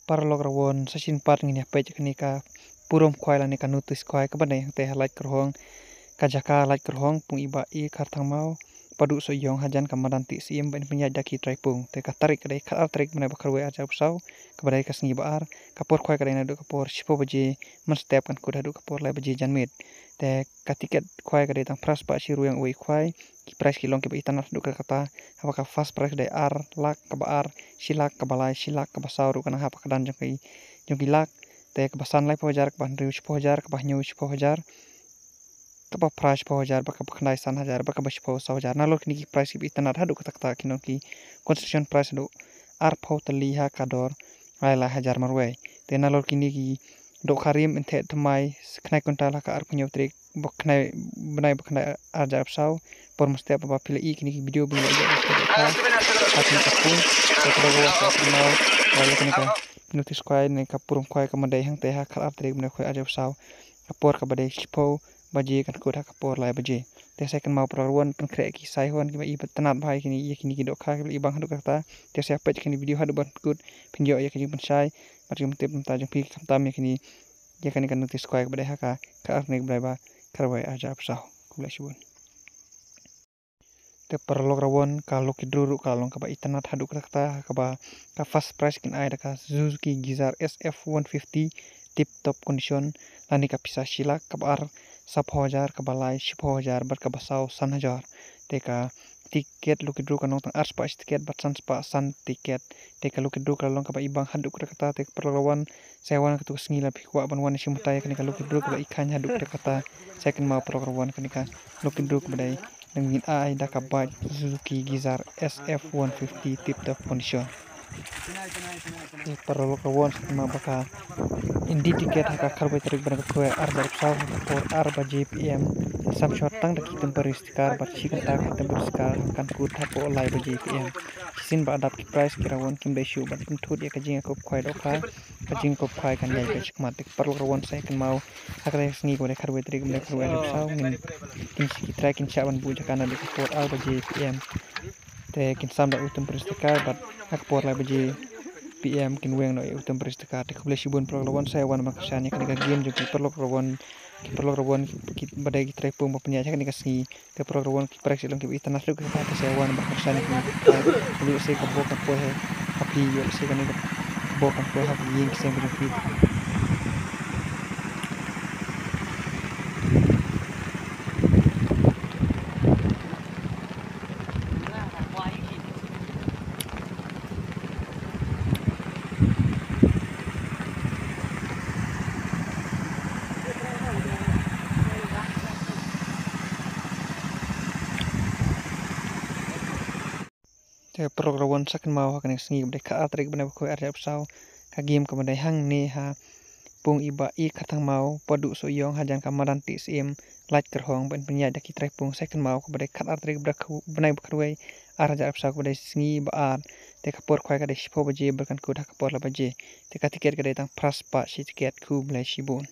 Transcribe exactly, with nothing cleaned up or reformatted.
paralok rawon, sa shisien pat ngin ïa peit ïa kane ka burom khwai lane ka notice khwai kaba dei hangtei ha Laitkyrhong, ka jaka Laitkyrhong, Pung Iba E Kharthangmaw, Padu Sohiong hajan ka madan T C M ba in pynïaid da ki trai pung. Te ka tarik ka dei khatar tarik bnai ba kharwei arhajar arphew saw, kaba dei ka sngi ba ar, ka por khwai ka dei naduh ka por shiphew baje mynstep kan kut haduh ka por lai baje janmiet. Te ka tiket khwai ka dei tang phra spah shi ryngwiang uwei khwai, ki prize ki long kiba itynnad haduh katta katta, haba ka first prize ka dei ar lak, kaba ar shi lak, kaba lai shi lak, kaba saw ruh ka nang hap ha ka dang jong ki, jong ki lak, te kaba san laiphew hajar, kaba hynriew shiphew hajar, kaba hynñiew shiphew hajar, kaba phra shiphew hajar, bad kaba khyndai san hajar, bad kaba shiphew saw hajar. Nalor kine ki prize kiba itynnad haduh katta katta ki long ki consolation prize haduh arphew tylli ha ka dor lai lai hajar marwei. Te nalor kine ki dohkha rim yn theh thymmai khyndai kwintal ha ka arphew hynñiew tarik ba khyndai, bnai ba khyndai arhajar arphew saw. Por mynstep ba phi la ïohi kine ki video ba ngi la ïoh ha kine ki pung, te ka dei ka notice khwai ne ka burom khwai kaba dei hangtei ha khatar tarik bnai kharwei arhajar arphew saw. Ka por kaba dei shiphew baje kan kut ha ka por lai baje. Te sa kynmaw paralok rawon, pynkhreh ki saihon kiba itynnad bha ïa kine, ïa kine ki dohkha kiba ibang haduh katta. Te sa peit ïa kane ka video haduh ban kut, phin ïoh ïa ka jingpynshai bad ka jingpyntip mynta jong phi khamtam ïa kine, ïa kane ka notice khwai kaba dei ha ka khatar tarik bnai ba kharwei arhajar arphew saw. Khublei shibun. Te paralok rawon, ka lucky draw ruh ka long kaba itynnad haduh katta katta, kaba ka first prize kin ai da ka Suzuki Dzire S F one fifty tip top condition, lane ka pisa shi lak, kaba ar saphew hajar, kaba lai shiphew hajar, bad kaba saw san hajar. Te ka tiket lucky draw ka long tang ar spah shi tiket bad san spah san tiket. Te ka lucky draw ka long kaba ibang haduh katta katta, te paralok rawon, sa wan ha katu ka sngi lada phi kwah ban wan shim bynta ïa kane ka lucky draw kaba i khein haduh katta katta. Sa kynmaw paralok rawon, kane ka lucky draw kaba dei nang ngin ai da ka bike Suzuki Dzire S F one fifty tip top condition. Te paralok rawon, sa kynmaw ba ka in die tiket ha ka kharwei tarik bnai ba kharwei arhajar arphew saw ha ka por ar baje P M. Sam shuwa tang da ki temporary sticker bad shi kynta ki temporary sticker kan kut hapoh lai baje P M. Shisien ba dap ki prize ki rawon kim dei shuh ban pynthut ïa ka jingïakob khwai dohkha, ka jingïakob khwai kan ïaid beit shakhmat. Te paralok rawon, sa kynmaw ha kane ka sngi kaba dei kharwei tarik bnai kharwei arhajar arphew saw, ngin, kin shi ki trai kin shah ban buh jaka naduh ka por ar baje P M. Te kin sam da u temporary sticker bad ha ka por lai baje P M kin weng noh ïa u temporary sticker. Te khublei shibun paralok rawon, sa wan ban kyrshan ïa kane ka game jong ki paralok rawon, ki paralok rawon kiba dei ki trai pung ba pynïaid ha kane ka sngi. Te paralok rawon, ki prize ki long kiba itynnad ruh katta, te sa wan ban kyrshan ïa kine ki prize. Ïoh lehse ka bok kan poi ha phi, ïoh lehse kane ka bok kan poi ha ka ïing ka sem ka jong phi. Te paralok rawon, sa kynmaw ha kane ka sngi kaba dei khatar tarik bnai ba kharwei arhajar arphew saw, ka game kaba dei hangne ha Pung Iba E Kharthangmaw, Padu Sohiong hajan ka madan T C M Laitkyrhong ba in pynïaid da ki trai pung. Sa kynmaw kaba dei khatar tarik bnai ba kharwei arhajar arphew saw, kaba dei sngi ba ar. Te ka por khwai ka dei shiphew baje bad kan kut ha ka por lai baje. Te ka tiket ka dei tang phra spah shi tiket. Khublei shibun.